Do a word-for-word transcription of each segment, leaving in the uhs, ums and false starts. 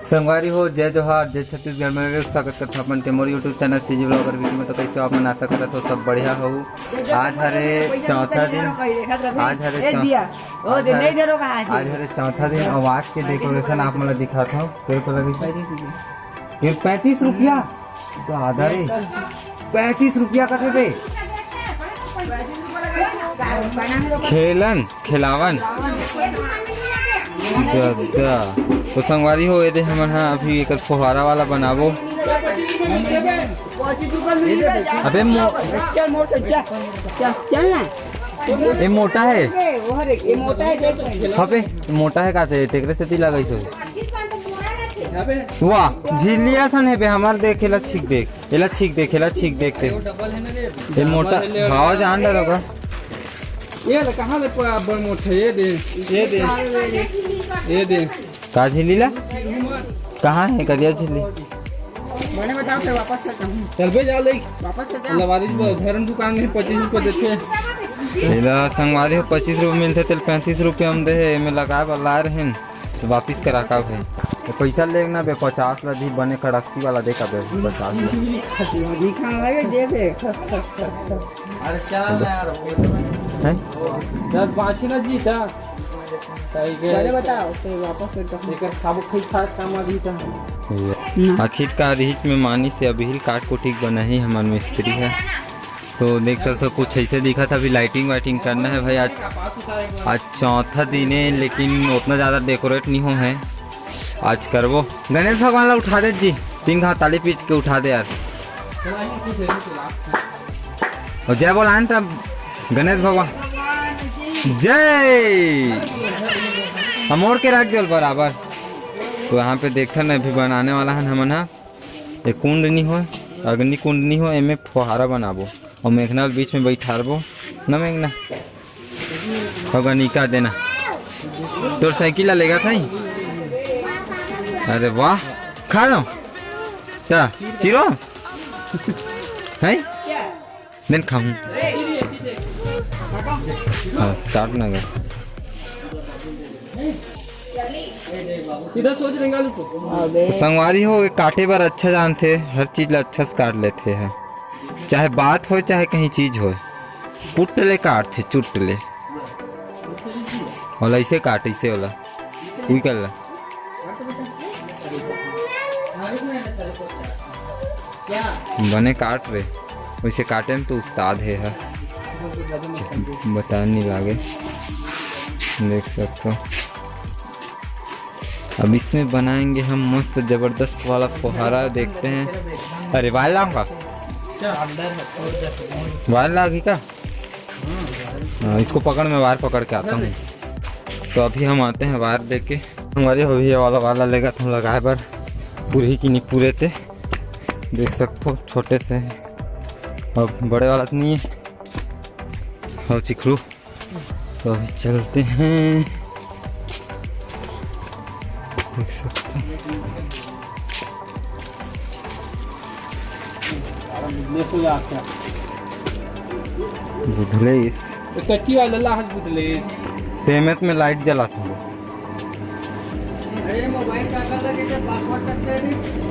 संगवारी हो, जय जोहार, जय छत्तीसगढ़। मैं विवेक, स्वागत करथों अपन के मोर YouTube channel CG blogger video में। तो कैसे हो आप मन? आशा करत हो सब बढ़िया हो। आज हरे चौथा दिन, आज हरे चौ-, आज हरे, आज हरे चौथा दिन। और आज के डेकोरेशन आप मन ला दिखात हो। तेरे को लगे ये पैंतीस रुपया तो आधा रे। पैंतीस रुपया का थे बे। खेलन, खेलावन। जद्दा। तो संगवारी हो, ये दे हमन हा अभी एकर फोहारा वाला बनाबो। अबे मो-, चल मोर से, चल, चल, चल ना। ये मोटा है। ये मोटा है, देख। अबे मोटा है का थे, तेकरे सेती लगाइस हो। वाह, झिल्ली असन हे बे, हमर देख, एला छीक देख, एला छीक देख, एला छीक देख ते। ये मोटा, भाव जान डालो का? ये ले, कहाँ ले प-, बड़ मोटे, ये दे, ये दे, ये दे। का झिल्ली ला? कहाँ है करिया झिल्ली? मैंने बताओ, फिर वापस करता हूँ। चल बे, जा ले। वापस करता हूँ। लवारिस ब-, धर्म दुकान में पच्चीस रुपये देते हैं। एला संगवारी हो, पच्चीस रुपये मिलते, तेल पैंतीस रुपये हम दे, एमे लगाए बर लाए रहेन। तो वापिस करा का भाई? तो पैसा लेग ना बे, पचास ला दी, बने कड़कती वाला दे का बे, पचास ला। अरे चल ना यार, हो गया। हैं? दस पाँच ही ना जीता। सही के। पहले बताओ, फिर वापस से कहो। एकर सब खुद खास काम अभी तो है। ये। ना। आखिर का रिहिच में मानी से अभी काट कुटी के बनाही हमर मिस्त्री है। तो देख सकते हो, कुछ ऐसे दिखा था। अभी लाइटिंग वाइटिंग करना है भाई। आज, आज चौथा दिन है, लेकिन उतना ज़्यादा डेकोरेट नहीं हो है। आज करबो। गणेश भगवान ला उठा दे जी, तीन घाव ताली पीट के उठा दे यार। और जय बोला है ना तब गणेश भगवान जय। हम ओढ़ के रख दे बराबर। तो यहाँ पे देखते ना, अभी बनाने वाला है हमन हा। ये कुंड नहीं हो, अग्नि कुंड नहीं हो, एमे फुहारा बनाबो और मेघना ल बीच में बैठारबो। न मेघना, होगा निका देना। तोर साइकिल ला लेगा था ही। अरे वाह, खा लो। क्या चिरो है? देन खाऊं। हाँ, काट ना गया। सीधा सोच रेंगा लू तो। अबे। संगवारी हो, ये काटे बर अच्छा जानथे, हर चीज ला अच्छा से काट लेथे है, चाहे बात होय, चाहे कहीं चीज होय, पुट ले काटथे, चुट ले। ओला ऐसे काट, ऐसे ओला, उई कर ला। बने काट रे, वैसे काटे में तो उस्ताद है, है। बता नहीं लागे, देख सकते हो। अब इसमें बनाएंगे हम मस्त जबरदस्त वाला फुहारा, देखते हैं। अरे वायर लाऊंगा, वायर लागी का? हाँ, इसको पकड़, मैं वायर पकड़ के आता हूँ। तो अभी हम आते हैं वायर लेके। हमारे अभी ये वाला, वाला लेगा तो हम लगाए बर पूरी की नहीं पूरे थे। देख सकते हो, छोटे से है, अब बड़े वाला तो नहीं है। और चिखलू, तो अभी चलते हैं, देख सकते हैं। बुझले इस। तो कच्ची वाला लाहट बुझले इस। तेमेत में लाइट जला था। अरे मोबाइल का कलर के पासवर्ड करते हैं।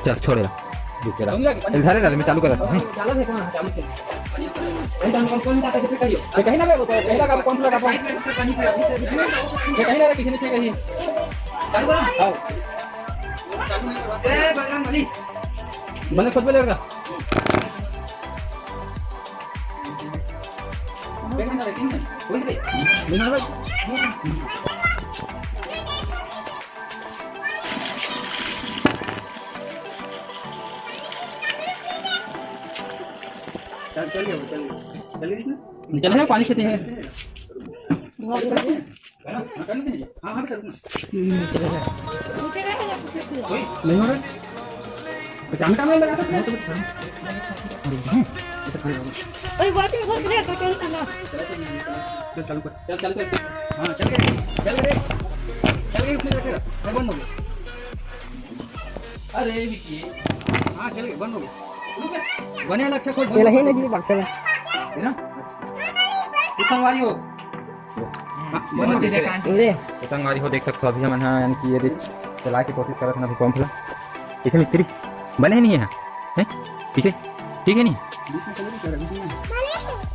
चल, छोड़ यार। रुक जरा। तुम लोग इधर है ना, मैं चालू कर देता हूँ। चालू है, कौन है? चालू है। कहीं ना, कौन, कौन, कहीं ना, कौन लगा, कौन? ये कहीं ना, किसी ने कहीं। चालू करो। हाँ। ए, बजरंग बली। बने खुद पे लड़का। चल, चल गया, चल गया। चल गया इसमें? चल गया, पानी से है। हाँ, हाँ, बेटा, रुकना। हम्म, चलेगा। नहीं हो रहा? पहचान का नहीं लगा था? नहीं तो कुछ नहीं। ओए, बोल के बोल के, पहचान का ना। चल, चालू कर। चल, चालू कर। हाँ, चल गए। चल गए। चल गए, उसमें जाके रख। हाँ, बंद हो गया। अरे, विकी। हाँ, चल गए, बंद हो गया। बने वाला अच्छा खोल, बंद। ये नहीं ना जी, बक्सा में। है ना? ये संगवारी हो। हाँ, बंद हो गया। ले। ये संगवारी हो, देख सकते हो, अभी हमन हा, यानी कि ये देख, चला के कोशिश करत हन अभी पंप ला। इसे मिस्त्री बने ही नहीं है, हैं? पीछे ठीक है नहीं?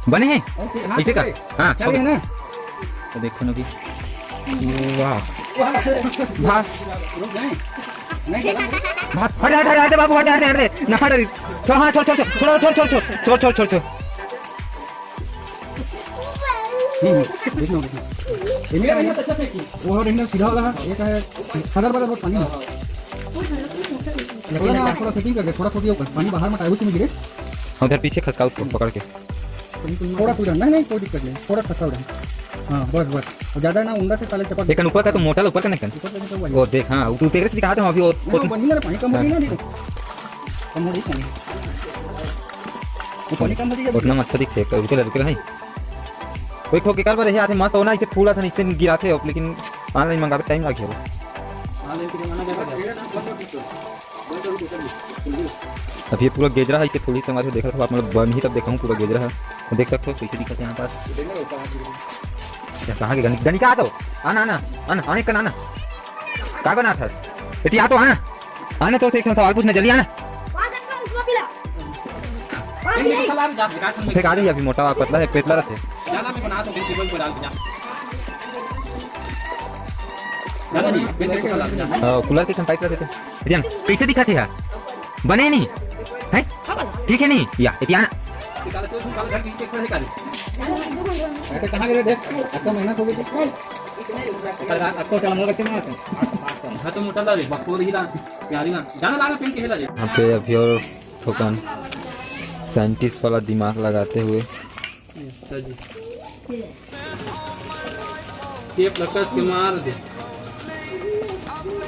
बने हैं? ओके, हाँ, इसे कर। चल गए। हाँ, चल गए ओके। ना? तो देखो ना भी। वाह। वाह। भाग। नहीं, नहीं, गलत है। भाग। हट, हट, हट, हट, बाबू, हट, हट, हट, हट। ना, हट, हट। छोड़, हाँ, छोड़, छोड़, छोड़। छोड़, छोड़, छोड़, छोड़। छोड़, छोड़, छोड़, छोड़। हम्म, हम्म। देखना, देखना। ये मेरा भैया तो अच्छा फेंकी। वो है, देखना, सीधा वाला है। ये तो है, खदर बदर बहुत पानी है। लेकिन ना, थोड़ा सेटिंग कर दे, थोड़ा खोदिए ऊपर। पानी बाहर मत आए, उसी में गिरे। हाँ, उधर पीछे खसका उसको पकड़ के। थोड़ा पूरा, नहीं, नहीं, कोई दिक्कत नहीं, थोड़ा खसका उड़ा। हाँ, बस, बस। और ज्यादा ना, उंडा से साले चपक। लेकिन ऊपर का तो मोटा, ऊपर का नहीं कर। ऊपर का तो वही। वो देख, हाँ, तू तेरे से दिखाते हो अभी, वो, नहीं, वो वो बनी ना, पानी कम बनी ना, देखो। कम हो रही पानी। वो पानी कम हो रही है। उतना मत दिखे, रुके, रुके, नहीं। कोई खो के कर बार, ये आते मस्त होना, इसे फूला था, इसे गिराते हो, लेकिन ऑनलाइन मंगावे टाइम लागे हो। ऑनलाइन के जमाना क्या था? अब ये पूरा गेजरा है, इसे थोड़ी संगवारी हो देखा था आप, मतलब बन ही तब देखा हूँ पूरा गेजरा है। तो देख सकते हो कैसे दिखा थे यहाँ पास। क्या कहाँ के गनी, गनी का आता हो? आना, आना, आना, आने का आना। का बना था? बेटी आ तो आना। आना तो एक सवाल पूछना, जल्दी आना। फेंक आ जाइए, अभी मोटा पतला है, पेतला रहते। हाँ, कूलर के संग पाइप रहते थे। एतियान, कैसे दिखा थे यार? बने नहीं? हैं? ठीक है नहीं? या, एतियान। अरे, कहाँ गए? देख, आपका मेहनत हो गई थी। कल रात आपको क्या लगा के मारते हैं? हाँ, तो मोटा ला रे, बकवास ही ला, प्यारी ला। जाना ला रे, पेन के ला रे। यहाँ पे अभी और थोकन साइंटिस्ट वाला दिमाग लगाते हुए। अच्छा जी। ये प्लकस के मार दे।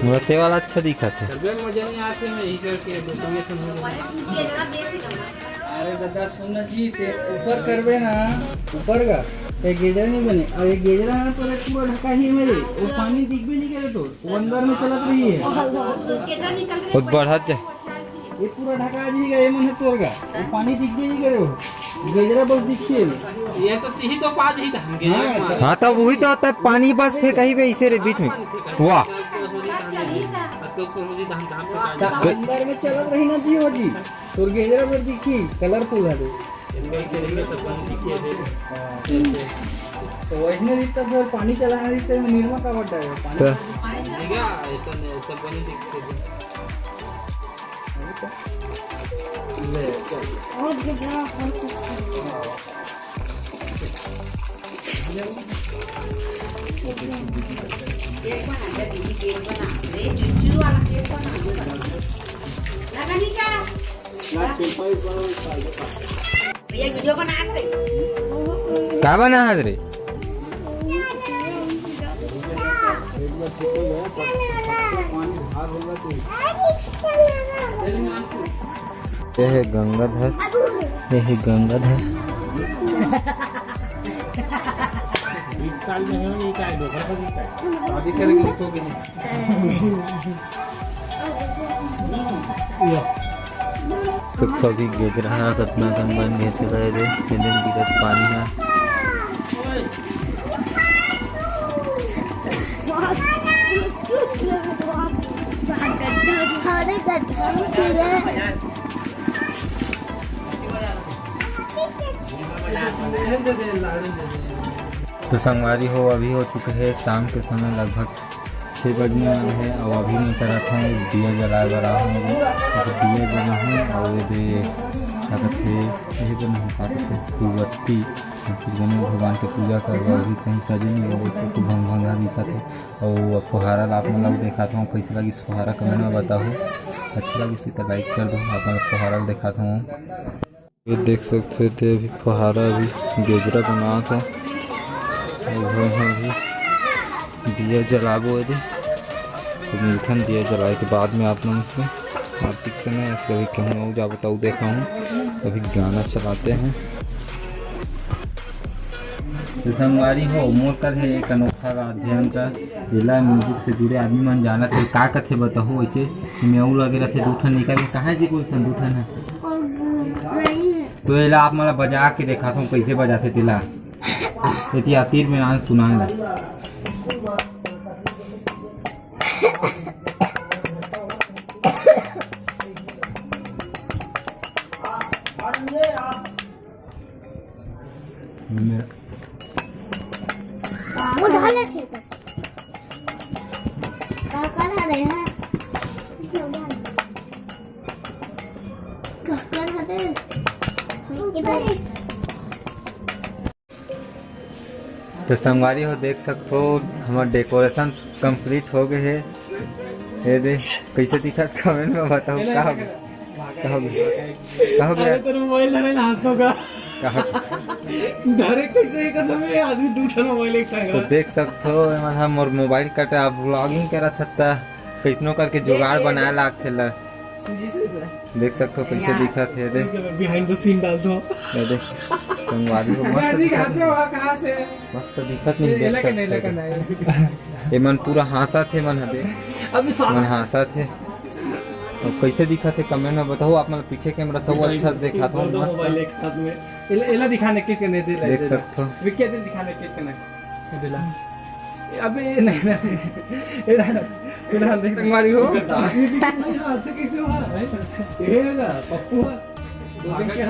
मोटे वाला अच्छा दिखा था। तबे मजा नहीं आते, मैं यही करके दो कमीशन हो गया। अरे दादा, सुन ना जी, ते ऊपर करबे ना, ऊपर का, ते गेजरा नहीं बने। अब ये गेजरा ना, तो पूरा ढका ही है, वो पानी दिख भी नहीं करे तो, वो अंदर में चलत रही है। बहुत बढ़त जा। ये पूरा ढका जी का, ये मन है तोर का। वो पानी दिख भी नहीं करे हो। गेजरा बस दिखिए। ये तो तीही तो पाँच ही था। हाँ, हाँ, तब वही तो होता है, पानी बस फेंक ही बे इसे रे बीच में। वाह। अंदर में चलत रही ना जी हो जी। तोर गेजरा बस दिखी, कलरफुल है। तो वैसने रीत तो फिर पानी चलाना रीत तो निरमा का बड्डा है, पानी तो ले, चल। केक बना दे, दीदी, केक बना दे, जुज्जू वाला केक बना दे। लगा नहीं क्या? भैया वीडियो बना रहे। का बना है रे? ये है गंगाधर, ये है गंगाधर। बीस साल में हो, ये क्या है, डोकरा का बीस साल? शादी करेंगे, लिखोगे नहीं। तो कभी गिर रहा, कितना कम बन गए थे, दे, दे, दे, दे, दे, पानी है। तो संगवारी हो, अभी हो चुके हे शाम के समय, लगभग छः बजने वाले हे। अउ अभी मैं करत हूँ दिया जलाए बर आहूँ, अभी दिया जलाहूँ। अउ ये दे का कथे, ये तो नहीं का कथे, धूपबत्ती, फिर गणेश भगवान के पूजा करबो। अभी कहीं सजे नहीं, वो तो भंग भंगा दिखत हे। अउ फुहारा ला आप मन ला देखात हूँ, कैसे लगिस फुहारा, comment में बताहू। अच्छा लगिस त like कर दो। आप मन ला फुहारा ला देखात हूँ। ये देख सकते हो, ते अभी फुहारा, अभी गेजरा बनात हे। अउ हम अभी दिया जलाबो एदे, तो मिलथन दिया जलाए के बाद में आप मन से। आरती के समय ऐसे अभी कहूँ अउ जाबो, तब देखाहूँ। अभी गाना चलाते हैं। तो संगवारी हो, मोर कर हे एक अनोखा अध्ययन का, एला music से जुड़े आदमी मन जानत हे। का कथे बताहू, ऐसे मेऊ लगे रथे, दू ठन निकल के, कहाँ जी कोई सन दू ठन हे? तो एला आप मन ला बजा के देखात हूँ, कैसे बजाथे तेला। एती आतिर में नाम सुनाए ला। वो धर ले ठीक है। का कर रहे हैं? का कर रहे हैं? तो संगवारी हो, देख सकथो, हमर decoration complete हो गए हे। ये दे, कैसे दिखत, comment में बताओ, का हो गया? का हो गया? का हो गया? अरे, तेरे मोबाइल धरे ना, हंसतो का? का हो गया? धरे कैसे एक हाथ में आदमी दू ठन मोबाइल एक संग तो रहा। देख सकथो, एमन ह मोर मोबाइल कटे, आप vlogging करत हत्ता, कैसनो करके जुगाड़ बनाए लागथे ला। देख सकथो कैसे दिखत हे, दे। Behind the scene डाल दो। ये दे, संगवारी हो, मस्त दिखत हे। मस्त दिखत नहीं, देख सकथो। एमन पूरा हाँसत हे, मन ह दे। अभी सा- मन हाँसत हे। तो कैसे दिखत हे, comment में बताओ। आप मन पीछे camera सब अच्छा से दिखात हो, मस्त। मोबाइल एक हाथ में। एला, एला दिखाने के कने दे, देख सकथो। विक्की दिन दिखाने के कने। अबे ये नहीं, नहीं। ये रहा, ये रहा, देख, तुम्हारी हो।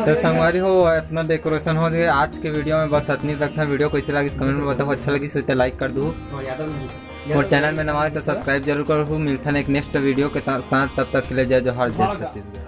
तो संगवारी हो, इतना decoration हो गया आज के video में। बस इतनी रखना। Video कैसे लगी, comment में बताओ। अच्छा लगी तो like कर दो, और channel में नवा हो तो subscribe जरूर करो। मिलता है एक next video के साथ, तब तक के लिए जय जोहार, जय छत्तीसगढ़।